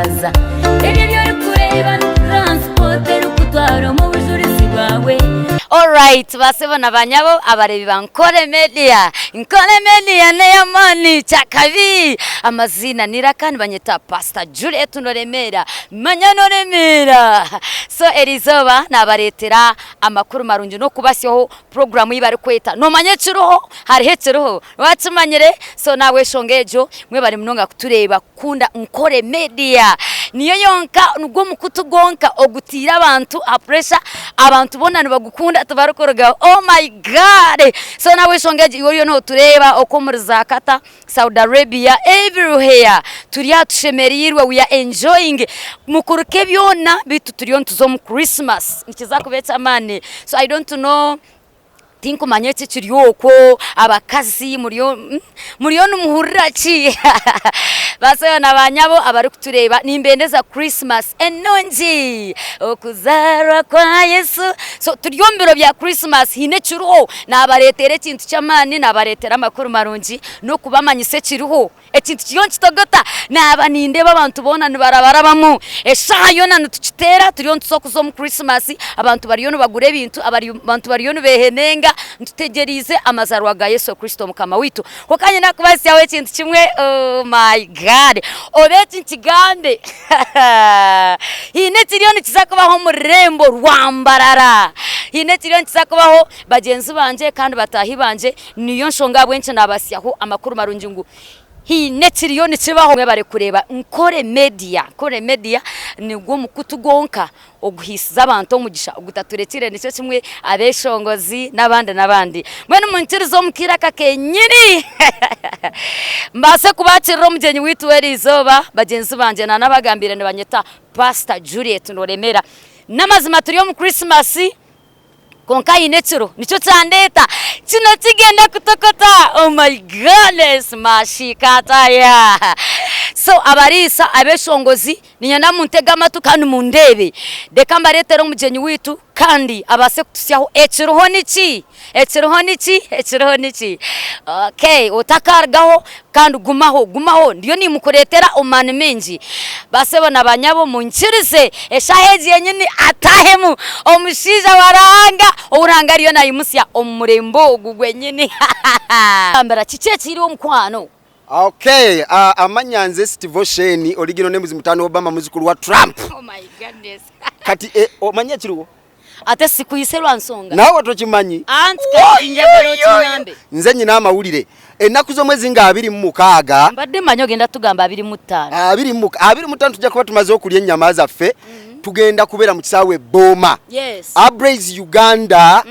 Eky'okutangaaza ebyo ebi orikureeba ni transport erikutwara omu bujurizi bwawe. Alright basebo na banyabo abareebi ba Nkore Media, Nkore Media n'ey'amaani kyakabi! Amaziina n'eiraka nibanyeta Pastor Juliet Noremeera, manya Noremeera! So eriizooba nabareetera amakuru marungi n'okubasyaho puroguraamu ei barikweta Noomanya Ekiriho? Hariho Ekiriho? Waakimanyire? So n'ahabw'enshonga egyo mwebare munonga kutureeba kukunda Nkore Media. Niyo yonka, nigwo mukutu gwonka ogutaire abantu aha puresha, abantu boona nibagukunda tibarikurugaho. Oh my God! So n'ahabw'enshonga egyo iwe oriyo nootureeba okwo omuri za Qatar, Saudi Arabia, everywhere turi aha tushemereirwe, we are enjoying. Mukuruke byona beitu turiyo nituza omu Christmas, nikiza kuba eky'amaani. So I don't know Tinkumanya eki ekiri okwo, abakazi muriyo muriyo nimuhurira ki? Basebo na banyabo abarikutureeba nimbendeza Christmas enungi, okuzaarwa kwa Yesu. So turi omu biro bya Christmas haine ekiriho, nabareetera ekintu ky'amaani, nabareetera amakuru marungi n'okubamanyisa ekiriho. Ekintu kiriyo nikitogota, naaba nindeeba abantu boona nibarabarabamu. Eshaaha yoona nitukiteera turiyo nituza kuza omu Krisimasi, abantu bariyo nibagura ebintu, abantu bariyo nibeehenenga, tutegyereize amazaarwa ga Yesu Kristo Mukama waitu. Kwonka nyine kubahisyaho ekintu kimwe, oh my God! Oba eki nkigambe, haine ekiriyo nikiza kubaho omu rurembo rwa Mbarara. Haine ekiriyo nikiza kubaho Bagyenzi bangye kandi bataahi bangye, niyo nshonga ahabw'enki naabasyaho amakuru marungi ngu haine ekiriyo nikibaho. Mwebare kureeba Nkore Media. Nkore Media nigwo mukutu gwonka oguhaisize abantu omugisha ogutaturekire nikyo kimwe abeeshongozi n'abandi n'abandi. Mbwenu munyikirize omu kaire aka kenyini mbaase kubaakirira omugyenyi waitu w'eriizooba. Bagyenzi bangye naanabagambiire nibanyeta Paasita Juliet Noremera. N'amazima turi omu Krisimasi. Kwonka haine ekiro nikyo kyandeeta kino kigenda kutokota oh my goodness mashikataya so abariisa abeshongozi niinyenda muntege amatu kandi mundeebe reka mbareetere omugyenyi waitu kandi abaase kututsyaho ekiriho niki ekiriho niki ekiriho niki okay otakarugaho Kandi gumaho, gumaho, ndiyo niimukureetera omu maani maingi. Baasebo na baanyabo, munyikirize eshaaha egi yenyini ataahemu omushaija wa Ruhanga ou Ruhanga ariyo naimutsya omu murembo ogu gwenyini. Gambira, kiki ekiriho mukwano? Okay, amanya nze Steve Osheni, original name is Mutano Obama muzukuru wa Trump. Oh my goodness. Kati eh, omanye ekiriho? Ate sikwise lwa nsonga. Naawe tokimanyi. Anti kati njagala okingambe. Nze nyina amawulire. Ennaku z'omwezi nga 26. Mbadde manyi ogenda tugamba 25. 25 tujja kuba tumaze okulya ennyama zaffe. Tugenda kubeera mu kisaawe e Bbooma. Yes. Abraise Uganda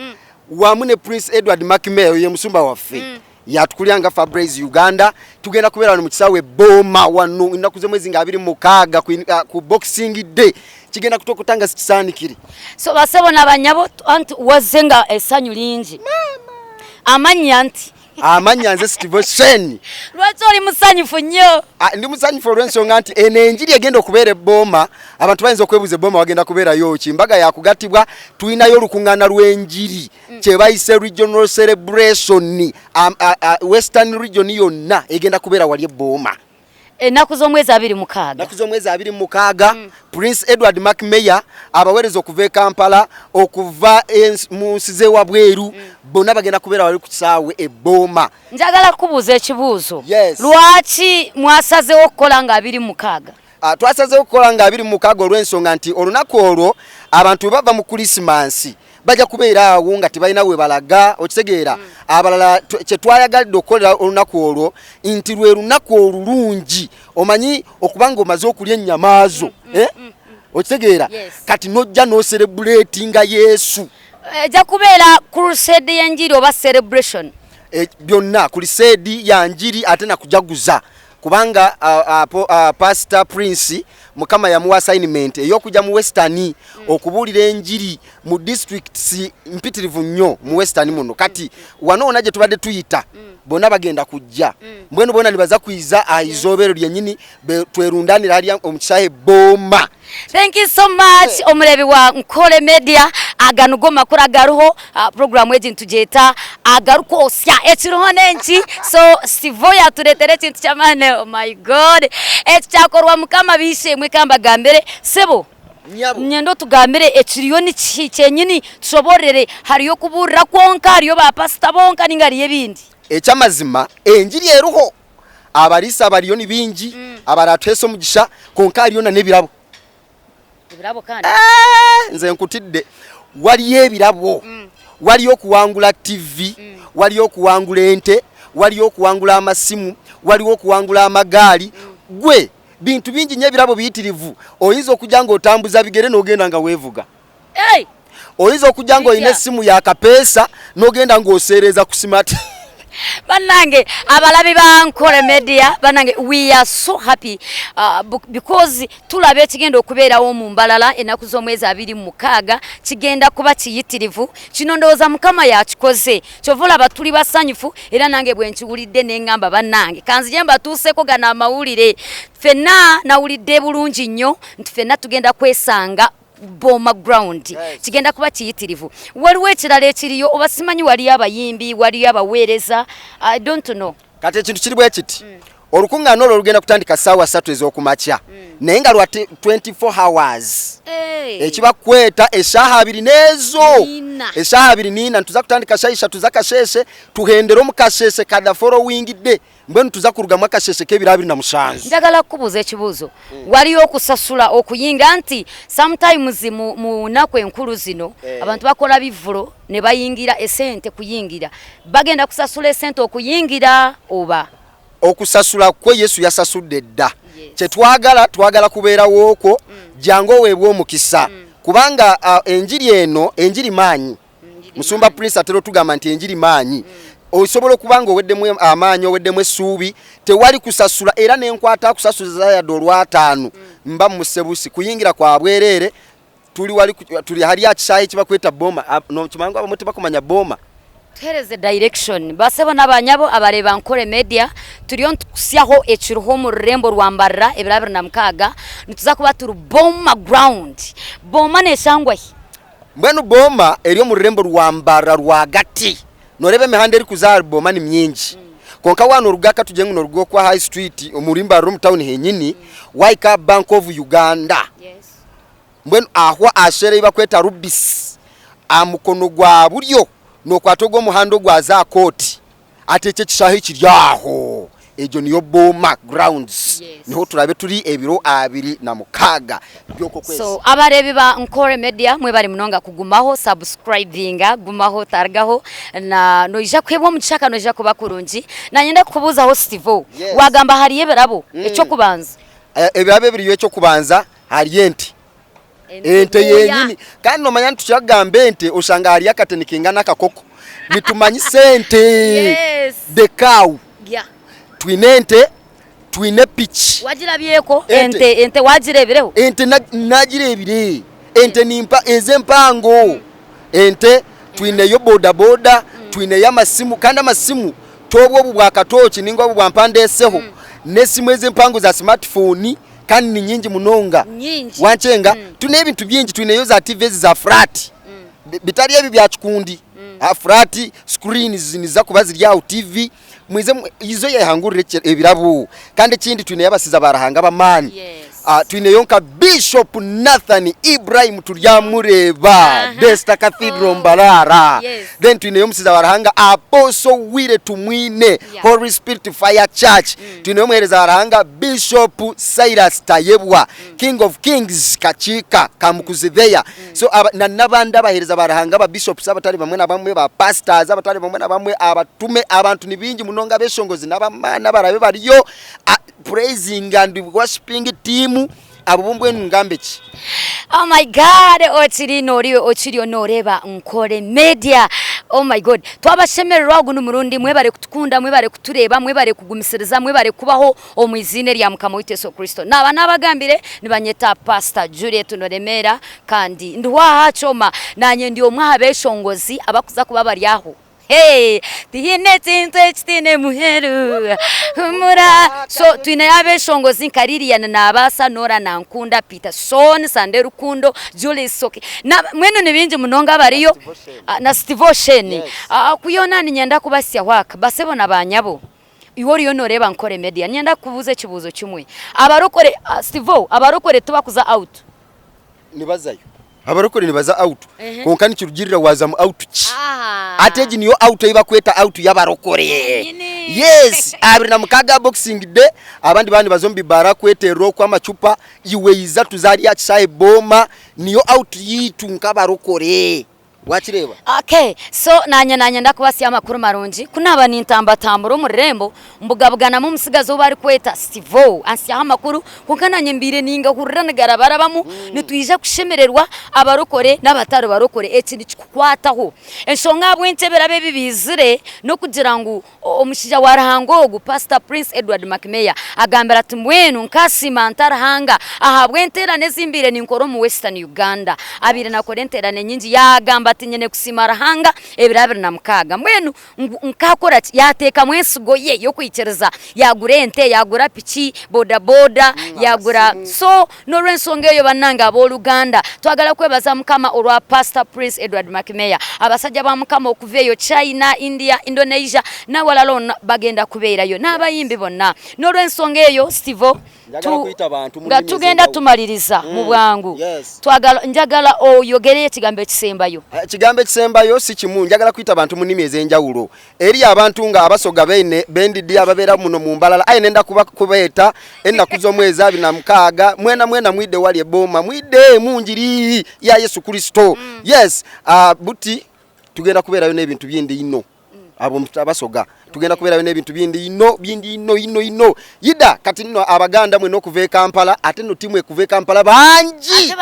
wamu ne Prince Edward Macmel ye musumba waffe. Yatukulira nga Fabraise Uganda. Tugenda kubeera wano mu kisaawe Boma wano ennaku z'omwezi nga 26 ku Boxing Day. Kigenda kutokota nga sikisaanikire. So basebo na banyabo anti wazze nga essanyu lingi. Amannya nti Amannya nze Steve Osheni. Lwaki oli musanyufu nnyo? Ah, ndi musanyufu olw'ensonga nti eno enjiri egenda okubeera e Boma. Abantu bayinza okwebuuza e Boma wagenda kubeerayo ki? Mbaga yakugattibwa, tulinayo olukuŋŋaana lw'enjiri. Kyebayise regional celebration western region yonna egenda kubeera wali ebbooma ennaku z'omwezi 26 ennaku z'omwezi 26 Prince Edward Macmeyer abaweereza okuva e Kampala okuva mu nsi z'ewabweru bonna bagenda kubeera wali ku kisaawe e Bbooma. Njagala kukubuuza ekibuuzo. Yes. Lwaki mwasazeewo okukola nga 26? Twasazeewo okukola nga 26 olw'ensonga nti olunaku olwo abantu bwe bava mu Kulisimansi bajja kubeera awo nga tebalina we balaga, okitegeera. Abalala kye twayagalidde okukolera olunaku olwo nti lwe lunaku olulungi, omanyi okuba nga omaze okulya ennyama zo, eh? Okitegeera? Kati n'ojja n'oserebuleetinga Yesu. Ejja kubeera crusade y'enjiri oba celebration? Byonna, crusade ya njiri ate na kujaguza. Kubanga Pastor Prince Mukama yamuwa assignment ey'okujja mu Western okubuulira enjiri mu districts mpitirivu nnyo mu Western muno. Kati wano wonna gye tubadde tuyita Boona bagenda kujja. Mbwenu boona nibaza kwiza aha izooba eryo ryenyini twerundaanire hariya omu kishaahe Booma. Thank you so much omureebi wa Nkore Media. Aga nigo makuru agariho. Puroguraamu egi nitugyeta Agarikwotsya. Ekiriho n'enki? So Stevo yaatureetera ekintu ky'amaani. Oh my God! Eki kyakorwa Mukama b'eishe-emwe ka mbagambire. Sebo. Nyabo. Niinyenda otugambire ekiriyo nikihi kyenyini tushoboororere hariyo okubuurira kwonka, hariyo ba pasita bonka ninga hariyo ebindi? Eky'amazima engiri eriho, abariisa bariyo ni baingi abaratuheesa omugisha kwonka hariyo na n'ebirabo. Ebirabo kandi? Eeh nze nkutidde. Wariyo ebirabo, wariyo okuwangula TV, wariyo okuwangula ente, wariyo okuwangula amasimu, wariwo okuwangula amagaali, gwe Bintu bingi nyo ebirabo biyitirivu. Oyinza okujja nga otambuza bigere nogenda nga wevuga. Hey! Oyinza okujja nga olina essimu ya kapeesa nogenda nga oseereza ku smart. Banange abalabi ba Nkore Media banange we are so happy uh, because tulaba ekigenda okubeerawo mu Mbalala ennaku z'omwezi 26 kigenda kuba kiyitirivu. Kino ndowooza Mukama yakikoze. Kyova olaba tuli basanyufu era nange bwenkiwulidde nengamba banange kanzije mbatuuseko gano amawulire. Ffenna nawulidde bulungi nnyo nti ffenna tugenda kwesanga Boma ground kigenda kuba kiyitirivu. Waliwo ekirala ekiriyo oba simanyi waliyo abayimbi waliyo abaweereza I don't know. Kati ekintu kiri bwe kiti mm. Olukuŋŋaana olwo lugenda kutandika ssaawa ssatu ez'oku makya mm. naye nga lwa 24 hours hey. Ekiba kweta eshaaha abiri n'ezo eshaaha abiri niina nituza kutandika shaaha ishatu z'akasheeshe tuhendere omu kasheeshe ka the following day mbwenu tuza kurugamu akasheeshe k'ebiro 27. Njagala kukubuuza ekibuuzo mm. Waliyo okusasula okuyinga nti sometimes mu, mu naku enkulu zino eh. Abantu bakora bivulo ne bayingira esente kuyingira bagenda kusasula esente okuyingira oba Okusasula kwe Yesu yasasudde dda. Kye twagala, twagala kubeerawo okwo, jangu oweebwe omukisa. Kubanga uh, enjiri eno, enjiri maanyi. Musumba Prince atera otugamba nti enjiri maanyi. Osobola okuba nga oweddemu amaanyi, oweddemu essuubi, tewali kusasula era n'enkwata akusasuza yadde olwataano mba musebusi kuyingira kwa bwereere. Tuli wali tuli hali akisaayi ekibakweta Boma. No kimangu abamwe tibakumanya Boma. Tuhereze direction basebo nabanyabo abareeba Nkore Media turiyo nitukusyaho ekiriho omu rurembo rwa Mbarara ebiro 26 nituza kuba turi Boma ground. Boma neshangwa hi? Mbwenu Boma eri omu rurembo rwa Mbarara rwagati. Noreeba emihanda erikuza ahari Boma ni mingi. Kwonka waaba noruga katugire ngu noruga okwa High Street omuri Mbarara omu tawuni henyini wahika aha Bank of Uganda. Mbwenu aho aha ei barikweta Rubis, aha mukono gwa buryo nookwata ogwo omuhanda ogwaza aha kooti, hati ekyo ekishaahe ekiri aho, egyo niyo Boma Grounds. Niho turaabe turi ebiro 26 by'okwo kwezi. So abareebi ba Nkore Media mwebare munonga kugumaho, subscribinga, gumaho otarugaho, na noija kuheebwa omugisha kandi noija kuba kurungi. Nanyenda kukubuuzaho Stevo, waagamba hariyo ebirabo, eky'okubanza? Ebirabo ebiriyo eky'okubanza Hariyo ente. Ente yenyini. Kandi nomanya nitukira kugamba ente oshanga hariyo akate nikingana akakoko. Nitumanyisa ente. Yes. The cow. Yeah. Twine ente, twine piki. Wagirabyeko Ente. ente ente wagireebireho? Ente nagireebire. Ente nimpa ezi empango. Ente twineyo bodaboda, twineyo amasimu kandi amasimu tobwo obu bwa katooki ninga obu bwa mpa ndeeseho. N'esimu ezi empango za smartphone. Kandi ni nyingi munonga. Nyingi. Wankyenga? Twine ebintu bingi, twineyo za TV ezi za flat. Bitari ebi bya kikundi. Ah, flat screens niziza kuba ziri aho TV. Mwize ize oyehangurire ebirabo. Kandi ekindi twineyo abasiza ba Ruhanga ab'amaani. Yes. Ah, twineyo nka Bishop Nathan Ibrahim turyamureeba. Desta Cathedral Oh. Mbarara. Yes. Then twineyo omusiza wa Ruhanga Apostle Wire Tumwine. Yeah. Holy Spirit Fire Church. Twineyo omuheereza wa Ruhanga Bishop Silas Tayebwa, King of Kings Kakiika Kamukuzi there. So aba, na n'abandi abaheereza ba Ruhanga ba bishops abatari bamwe na bamwe, ba pastors abatari bamwe na bamwe, abatume, abantu ni baingi munonga abeshongozi n'ab'amaani abarabe bariyo, a, praising and worshiping team, abo bo mbwenu ngambe ki? Oh my God, okiri nori okiriyo noreeba Nkore Media. Oh my God, twabashemererwa ogu n'omurundi mwebare kutukunda, mwebare kutureeba, mwebare kugumisiriza, mwebare kubaho omu iziina erya Mukama waitu Yesu Kristo. Naaba nabagambire nibanyeta Pastor Juliet Noremeera kandi ndiho aha kyoma nanye ndi omwe aha beshongozi abakuza kuba bari aho. Hey, tihaine kintu ekitaine muheru humura. So twineyo abeshongozi nka Lilian Nabaasa, Norah Nankunda, Peter Son, Sande Rukundo, Julie Soki na mbwenu ni baingi munonga abariyo na Steve Ocean. Kuyona niinyenda kubasyaho aka basebo na banyabo. Iwe oriyo noreeba Nkore Media niinyenda kukubuuza ekibuuzo kimwe. Abarokore, Steve, abarokore tibakuza out? Nibazayo. Abarokore nibaza out kwonka nikirugirira wazamu out ki. Hati egi niyo out ei bakweta out y'abarokore. Yes, 26 boxing day abandi baba nibaza omu bibaara kweterera okwo amacupa, iwe iza tuze hariya aha kishaayi Booma, niyo out yaitu nk'abarokore. Wakireeba? Okay, so nanye nanyenda kubatsya amakuru marungi, ku naaba nintambatambura omu rurembo, mbugabuganamu omutsigazi ou barikweta Stivo, antsyaho amakuru, kwonka nanye mbaire ningahurira nigarabarabamu, nitwija kushemererwa abarokore n'abatari barokore, eki nikikukwataho. Enshonga ahabw'enki ebirabo ebi biizire, n'okugira ngu Omushaija wa Ruhanga ogu, Pasita Prince Edward McMeyer, agambire ati, Mbwenu nkasiima nta Ruhanga ahabw'enteerane ezi mbaire ninkora omu Western Uganda. Abaire nakora enteerane nyingi. Yaagamba ati, Nyine kusiima Ruhanga ebiro 26. Mbwenu ngu nkaakora ki? Yaateekamu ensigo ye y'okwikiriza, yaagura ente, yaagura piki, bodaboda, yaagura. So, n'olw'ensonga eyo bannange ab'oluganda, twagala kwebaza Mukama olwa Pastor Prince Edward McMeyer. Abasajja ba Mukama okuva eyo China, India, Indonesia n'awalala wonna bagenda kubeerayo n'abayimbi bonna. N'olw'ensonga eyo Stivo, Njagala kuyita abantu mu nga nnimi tugenda ez'enjawulo. tumaliriza mu bwangu, Yes. twagala njagala oyogereyo ekigambo ekisembayo. Ekigambo ekisembayo si kimu, njagala kuyita abantu mu nnimi ez'enjawulo. Eriyo abantu nga Abasoga beine bendidi ababeera muno mu Mbalala aye nenda kuba kubeeta ennaku z'omwezi 26 mwena mwena mwidhe wali e Boma mwidhe mu njiri ya Yesu Kurisito. Yes, uh, buti tugenda kubeerayo n'ebintu bindi inho abo Abasoga tugenda kubeerayo n'ebintu bindi inho bindi inho inho inho yida kati nno Abaganda mwena okuva e Kampala ate nno tiimu ekuva e Kampala bangi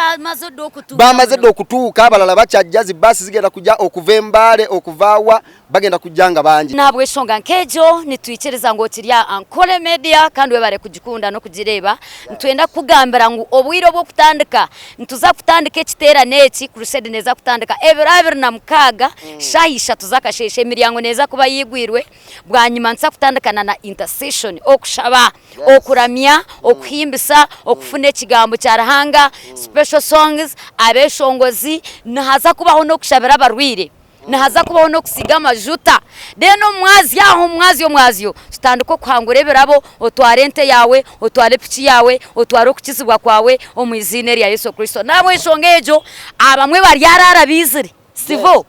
bamaze dda okutuuka abalala bakyajja zi bbaasi zigenda kujja okuva e Mbale okuva wa bagenda kujja nga bangi. N'ahabw'enshonga nk'egyo, nitwikiriza ngu okiri aha Ankole Media kandi webare kugikunda n'okugireeba. Nitwenda kukugambira ngu obwire obw'okutandika, nituza kutandika ekiteerane eki, crusade neeza kutandika ebiro 26 shaaha ishatu z'akasheeshe. Emiryango neeza kuba yaigwirwe, bwanyima nituza kutandikana na intercession, okushaba, okuramya, okuhimbisa, okufuna ekigambo kya Ruhanga, special songs, abeeshongozi, nihaza kubaho n'okushabira abarwaire. Nihaza kubaho n'okusiiga amajuta. Then omumwazyo aho omumwazyo omwazyo tutandike okuhangura ebirabo, otware ente yaawe, otware piki yaawe, otware okukizibwa kwawe omu iziina erya Yesu Kristo. N'ahabw'enshonga egyo abamwe baryaraara baizire, sibo?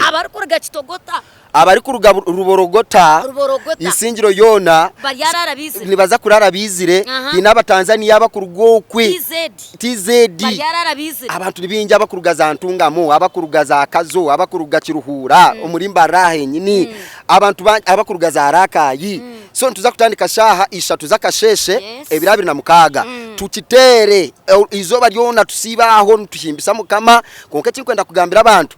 Abarikuruga Kitogota. Abarikuruga Ruborogota, Ruborogota. Isingiro yoona Baryaraara baizire. nibaza kuraara baizire. Aha. Haine Abatanzania abakuruga okwe. TZ. TZ. Baryaraara baizire. Abantu ni baingi abakuruga za Ntungamo, abakuruga za Kazo, abakuruga Kiruhura, omuri Mbarara henyini, abantu bangi abakuruga za Rakai. So nituza kutandika shaaha ishatu z'akasheeshe Yes. ebiro 26 tukiteere eizooba ryona tusiibe aho nituhimbisa Mukama. Kwonka eki ndikwenda kugambira abantu,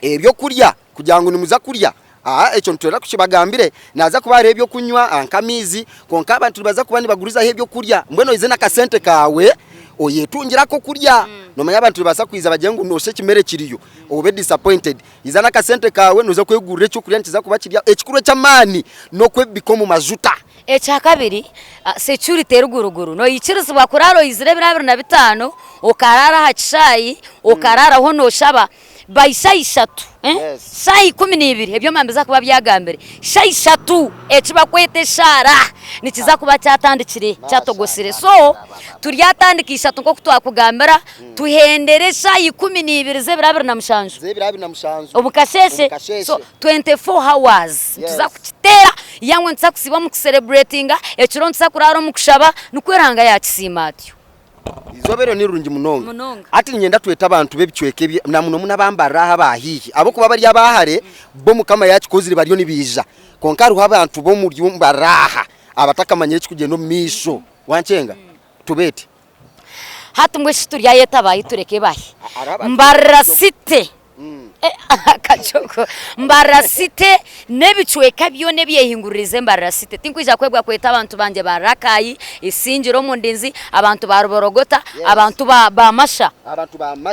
Ebyokurya kugira ngu nimuza kurya, aa ekyo nitwenda kukibagambire, nihaza kuba hariho ebyokunywa nk'amaizi kwonka abantu nibaza kuba nibagurizaho ebyokurya mbwenu oize n'akasente kaawe oyetungire akokurya. Noomanya abantu nibabaasa kwija bagire ngu nooshusha ekimere kiriyo obe disappointed. Iza n'akasente kaawe nooza kwegurira ekyokurya nikiza kuba kiri aho. Ekikuru eky'amaani n'okwebika omu majuta. Ekyakabiri, security eri guruguru. Noikirizibwa kuraara oizire ebiro 25 okaraara aha kishaayi, okaraaraho nooshaba. By shaaha ishatu, shaaha 12 ebyoma nibiza kuba byagambire, shaaha ishatu eki barikweta eshaara nikiza kuba kyatandikire kyatogosire. So turyatandika ishatu nk'oku twakugambira tuhendere eshaaha 12 z'ebiro 27 omu kasheeshe, so 24 hours nituza kukiteera yangwe nituza kusiiba omu kusereburetinga, ekiro nituza kuraara omu kushaba nikwo Ruhanga yaakisiima atyo. Eizooba eryo ni rirungi munonga. Hati niinyenda twete abantu b'ebicweka ebi, na munomuno aba Mbarara aha aba haihi, ahabw'okuba bari aba hare bo Mukama yaakikozire bariyo nibaija. Kwonka hariho abantu b'omuri Mbarara aha abatakamanyire ekirikugyenda omu maisho. Wankyenga? Tubeete. Hati mbwenu shi turyayeta baahi tureke baahi? Mbarara City. Akajogo. Mbarara City n'ebicweka byona ebyehinguririize Mbarara City. Tinkwija kwebwa kweta abantu bangye ba Rakai, Isingiro omu Ndinzi, abantu ba Ruborogota, abantu ba Masha,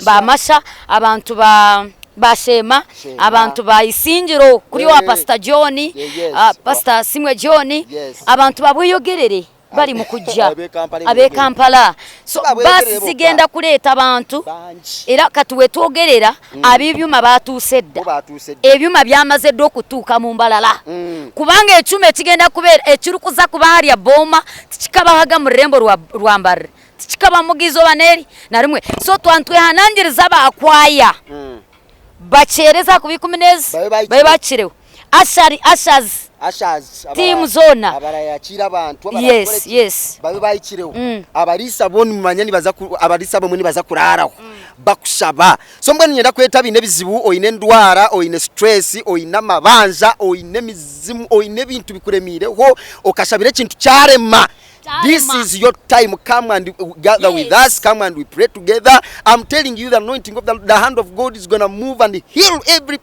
ba Masha, abantu ba. Ba Sheema, Sheema. abantu ba Isingiro kuri owa Eh. Pastor John, Eh, yes. Pastor Simwe John, Yes. abantu ba Bweyogerere bari mu kujja Ab'e Kampala ab'e Bweyogerere. Kampala. So Ba Bweyogerere baasi bokka. zigenda kuleeta abantu Bangi. era kati wetwogerera ab'ebyuma baatuuse dda. Bo baatuuse dda. Ebyuma byamaze dda okutuuka mu Mbarara kubanga ekyuma ekigenda kubeera ekirikuza kuba harya Boma tikikabahaga mu rurembo rwa Mbarara. Tikikabamuga eizooba n'eri na rimwe. So twantwehanangiriza aba kwaya bakyereze aha kuba ikumi n'ezi Babe bahikireho. babe bakireho. Ashari, ushers, Ushers, team zoona. abarayakiira abantu abarakora Yes, eki, yes. babe bahikireho. Abariisa bo nimumanya nibaza ku abariisa abamwe nibaza kuraaraho bakushaba. So mbwenu niinyenda kweta abaine ebizibu, oine endwara, oine stress, oine amabanja, oine emizimu, oine ebintu bikuremiireho, okashabira ekintu kyarema. This is your time. Come and gather with us. Come and we pray together. I'm telling you, the anointing of the hand of God is gonna move and heal every.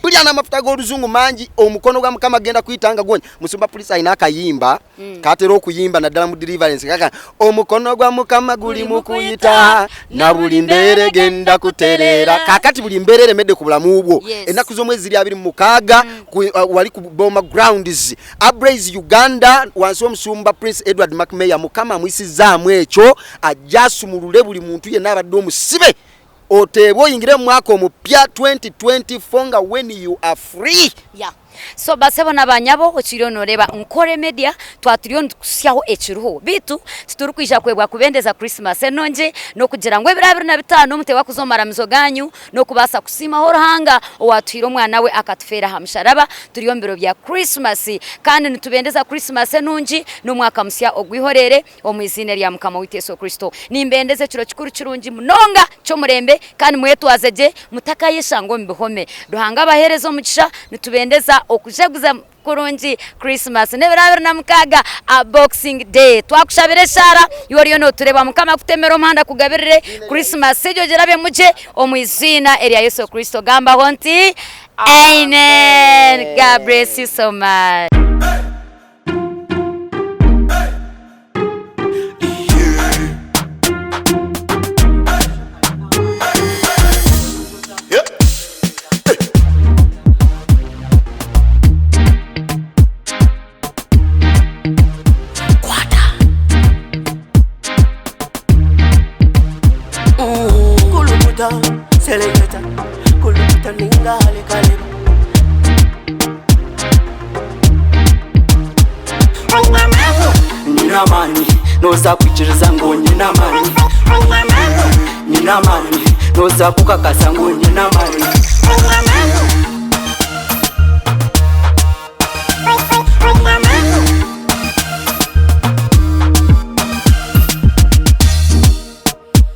Buriya n'amafuta g'orujungu mangi, omukono gwa Mukama genda kwita nga gwonye. Musumba Pulisa aine akayimba katera okuyimba naddala mu deliverance kaka omukono gwa Mukama guli mu kuyita na buli mbeera egenda kutereera. Kakati buli mbeera eremedde ku bulamu bwo. Ennaku z'omwezi ziri 26 wali ku Boma Grounds. Abraise Uganda wansi w'omusumba Prince Edward Macmayor Mukama amuyisizzaamu ekyo ajje asumulule buli muntu yenna abadde omusibe oteebwe oyingire mu mwaka omupya 2024 nga when you are free. Yeah. So basebo na banyabo okiriyo noreeba Nkore Media twaba turiyo nitukuhitsyaho ekiriho beitu titurikwija kwebwa kubendeza Christmas enungi n'okugira ngu ebiro 25 muteebwa kuza omu maramizo ganyu n'okubaasa kusiimaho Ruhanga owaatuhaire Omwana we akatufeera aha musharaba. Turi omu biro bya Krisimasi kandi nitubendeza Krisimasi enungi n'omwaka musya ogw'eihoreere omu iziina erya Mukama waitu Yesu Kristo. Nimbendeza ekiro kikuru kirungi munonga ky'omurembe kandi mwetwaze gye mutakayeshanga omu bihome. Ruhanga abaheereze omugisha. Nitubendeza okujaguza Kurungi Christmas n'ebiro 26 a Boxing Day. Twakushabira eshaara iwe oriyo notureeba Mukama akutemere omuhanda akugabirire Christmas egyo ogirabemu gye omu iziina erya Yesu Kristo. Gambaho nti Amen. God bless you so much. Kulukuta, seleketa, kulukuta ninga halikaleba. Nyine amaani nooza kwikiriza ngu nyine amaani Nyine amaani nooza kukakasa ngu nyine amaani.